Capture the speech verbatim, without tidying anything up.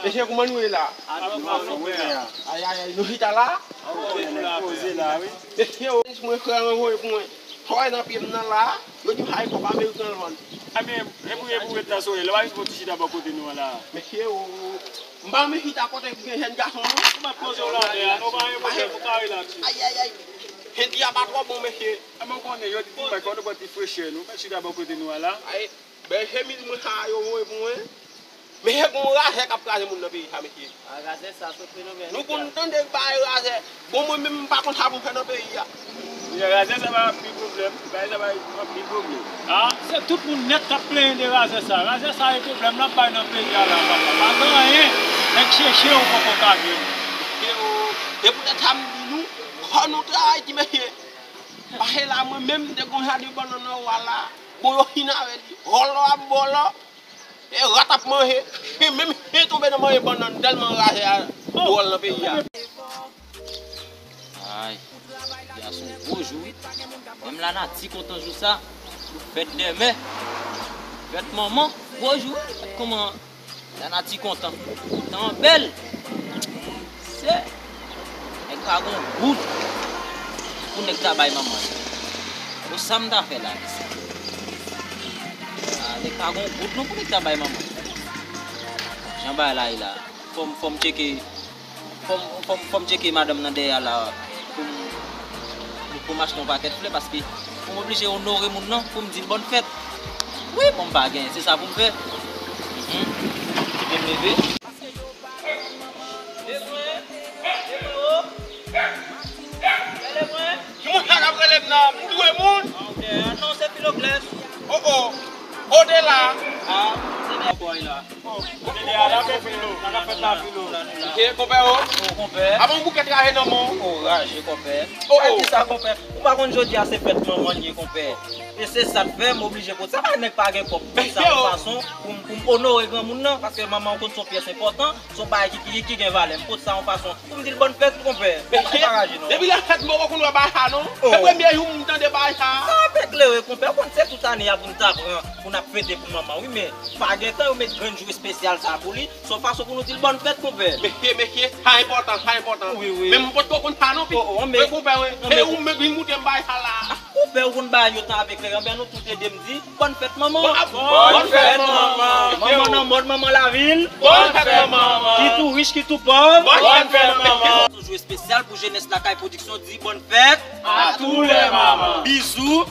Mesye, kòman nou ye la? Ayayay, nou chita la? Mesye, o, mwen frè mwen voye pou mwen. Sa w wè nan pye m nan la, yo di m sa se kòb ameriken l vann. Ebyen, e pou, e pou ret nan solèy la, w pa jis fè yon ti chita bò kote nou an la. Mesye, o, m pa renmen chita kote gen jèn gason, non. Ou mèt poze w la, men, nou pa gen pwoblèm, ou ka relaks. Ayayay, jèn fi a pa twò bon, mesye. Ebyen, ou konnen, yo di, di mwen, fò nou pran ti frechè, nou mèt chita bò kote nou an la. Ay, Benjamin, mwen sa yo voye pou mwen. Mesye, gon razè k ap kraze moun nan peyi sa, mesye. A, razè sa, se fenomèn. Nou konn tande bagay razè. Bon, mwen menm, m pa konn sa pou m fè nan peyi a. Razè sa pa anpil pwoblèm. Bagay sa pa anpil pwoblèm. A, se tout moun nèt k ap plenyen de razè sa. Razè sa e pwoblèm l ap bay nan peyi a la, papa. Pa gen anyen. Nèg chèche ou poko ka jwenn. E o, e poutèt sa m di nou, fò nou travay ti mesye. Pase la, mwen menm, m te gon jaden bannann nan wa la. Bon, yo fin avè li. Vòlò ap vòlò. E rat ap manje. E menm chen tonbe nan manje bannann tèlman razè a dwòl nan peyi a. Ay, jodi a se yon gwo jou, wi. Menm lanati kontan jou sa. Fèt dèmen. Fèt manman. Gwo jou, wi. Gad kòman lanati kontan. Tan an bèl. Se Nèg pa gon goud pou nèg ta bay manman l. Bon, sa m ta fè la, mesye? A, nèg pa gon goud non pou nèg ta bay manman l. Jan bagay la ye la, fò m, fò m tcheke, fò m, fò m, fò m tcheke madanm nan dèyè a la pou m, pou, pou m achte yon pakèt flè, paske pou m oblije onore moun nan, pou m di l bòn fèt. Wi, bon, m pa gen, se sa pou m fè. Mhm. Kite m leve. Ki moun sa k ap rele m nan? M dwe moun? Ok, non, se Filokles. O, o. O, de la. A, se mèt bòy la. O, o, de la, la fè Filo. La fè la Filo. Ok, konpè, o. O, konpè. Avan yon boukèt raje nan men w. O, raje, konpè. O, o. Sa di sa, konpè. Ou pa konn jodi a se fèt manman l ye, konpè. E se sa k fè m oblije pote sa. Pa nèg pa gen kòb. Pote sa yon fason pou m, pou m onore granmoun nan, paske manman w konn se yon pyès enpòtan, se yon bagay ki, ki, ki gen valè. M pote sa yon fason pou m di l bòn fèt, konpè. Mesye, depi lè fèt m poko konn wè bagay sa non. Se premye jou m tande bagay sa. Sa ap eklere, konpè. Ou konn se tout ane a pou n ta pran, pou n ap fete pou manman, wi, men pa gen tan yo met grenn jou espesyal sa pou li. Se yon fason pou nou di l bòn fèt, konpè. Mesye, mesye, sa enpòtan, sa enpòtan. Wi, wi. Men m potko konn sa non, wi, konpè, wi. E ou menm vin moute m bagay sa la. Konpè, ou konn bagay yo tan ap eklere, anben nou tout ede m di, bòn fèt manman. Bòn fèt manman. Manman nan mòn, manman lavil. Bòn fèt manman. Ki tou rich, ki tou pòv. Bòn fèt manman. Se yon jou espesyal pou jenès Lakay Pwodiksyon, di bòn fèt. A tou lè manman. Bizou.